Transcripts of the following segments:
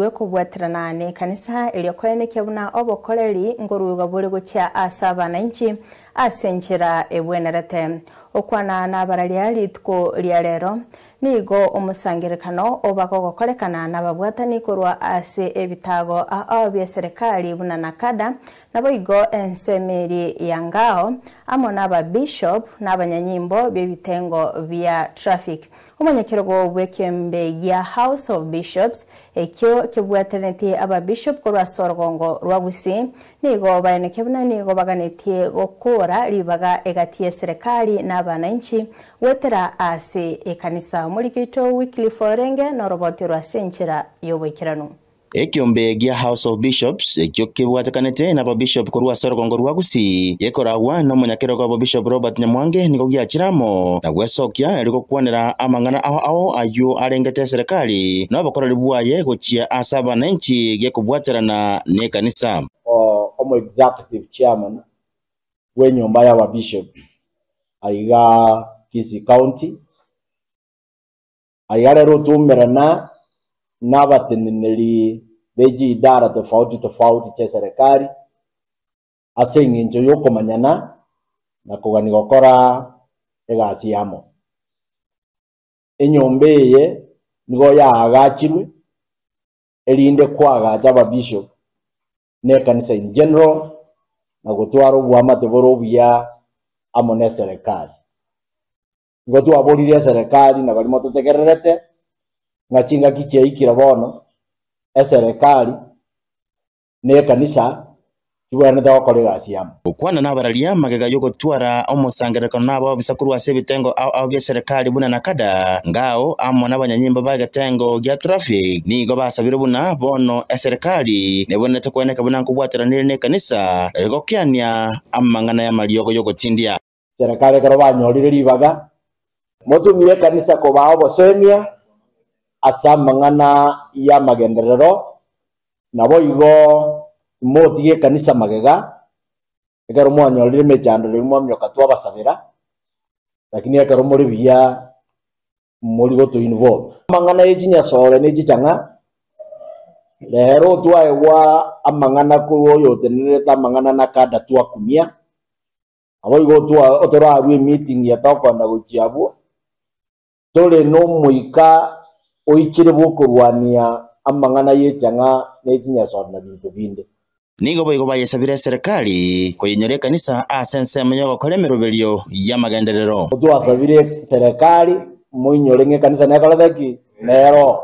Bw'ekobwaterana nekanisa erio koenekia buna obokoreri nkoruegwa bore gochia ase abananchi ase enchera ebwenerete. Okwana nabararia rituko ria rero nigo omosangererekano oba gogokorekana nababwatani korwa ase ebitago ao bie serikali buna NACADA, naboigo ensemo eria ya Ngao amo nababishop na abanyanyimbo b'ebitengo bia traffic. Omonyakerogo bw'ekiombe gia House of Bishops ekio kebwaterenetie ababishop korwa ase orogongo rwa Gusii nigo baenekia buna nigo baganetie gokora ribaga egati y'eserekari na abananchi goetera ase ekanisa. Omoriki oito Wycliffe Orenge noroboti orwo ase enchera y'oboikeranu. Ekiombe gia House of Bishops ekio kebwatekanete nababishop korwa ase orogongo rwa Gusii gekoragwa nomonyakerogo obo Bishop Robert Nyamwange nigo giachire amo na gwesokia erio gokwanera amang'ana ao ao ayio arengete eserekari na obokoreri bwaye gochia ase abananchi gekobwaterana nekanisa. Omo executive chairman bw'enyomba y'ababishop aiga Kisii County. Aiga rero otumerana nabateneneri be chiidara tofauti tofauti chia serikali ase eng'encho y'okomanyana na kogani gokora egasi yamo. Enyomba eye nigo yaagachirwe erinde kwagacha ababishop na ekanisa in general na gotwara oboamate bore obuya amo na eserekari. Nigo twaborire eserekari na baria mototegererete ng'a chingaki chiaikire bono eserekari na ekanisa chibwenerete gokora egasi yamo. Gokwana nabararia magega y'ogotwara omosangererekano na abaobisa korwa ase ebitengo ao ao bia serikali buna NACADA, Ngao amo nabanyanyimbo ba egetengo gia traffic nigo basabire buna bono eserikali nebwenerete kweneka buna nkobwateranire na ekanisa egokeania amang'ana y'amariogo y'ogotindia. Serikali ekero banyorire ribaga motumie ekanisa kobaa obosemia ase amang'ana y'amagenderero nabo igo motige ekanisa magega ekero mwanyorire emechando riria mwamioka twabasabera lakini ekero more buya mori goto involve. Amang'ana ya chinyasore na echichang'a rero twaegwa amang'ana korwa oyo otenerete amang'ana NACADA twakumia abo igo otorarwa emeeting yatokonda gochia abwo tore nomoika oichire bwokorwania amang'ana ya echang'a na echinyasore na binto binde. Nigo boigo bayesabire eserikali koyenyora ekanisa ase ensemo y'ogokora emeroberio y'amagenderero. Twasabire serikali moinyore ng'a ekanisa nekorete ki nero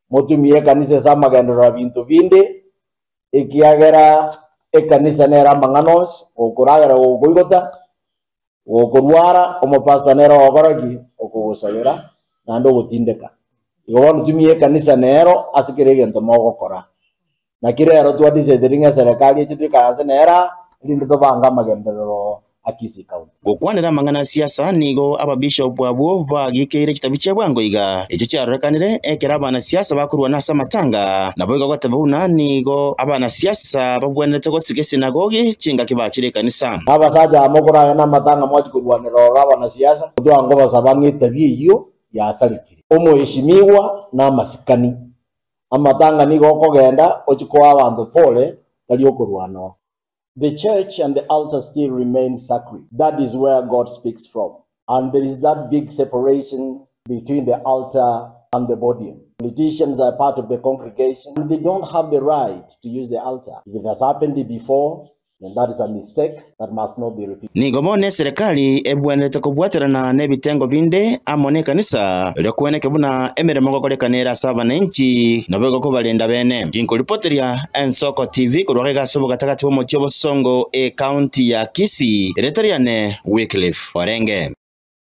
motumie ekanisa ase amagenderero ya binto binde ekiagera ekanisa nere amang'ana onsi gokoragera gokoigota gokorwara omopastor nere ogokora ki okogosabera naende ogotindeka. Igo bono tumie ekanisa nero ase kera egento mogokora. Naki rero twadecide ng'a eserekari eche toikarase nera erinde tobange amagenderero a Kisii County. Gokwanera amang'ana a siasa nigo ababishop abwo bagikeire chitabi chia bwango iga ekio chiarorekanire ekero abanasiasa bakorwana ase amatanga nabo igo goteba buna nigo abanasiasa babwenerete gosiga esinagogi chingaki bachire ekanisa. Abasacha amo koragenda na amatanga mwachi korwanera oro abanasiasa twango basaba ng'a etabi eywo yasarikire. Omoheshimiwa na amasikani amatanga nigo okogenda ochikoa abanto pole tari okorwana. The church and the altar still remain sacred. That is where God speaks from. And there is that big separation between the altar and the podium. Politicians are part of the congregation and they don't have the right to use the altar. If it has happened before, then that is a mistake that must not be repeated. Nigo bono eserikali ebwenerete kobwaterana na ebitengo binde amo na ekanisa erio kweneke buna emeremo gokorekanera ase abananchi nabo igo kobarenda bene. Ginkoripoteria Ensoko TV korwa iga ase obogatagati bw'omochie obosongo ecounty ya Kisii eretariane Wycliffe Orenge.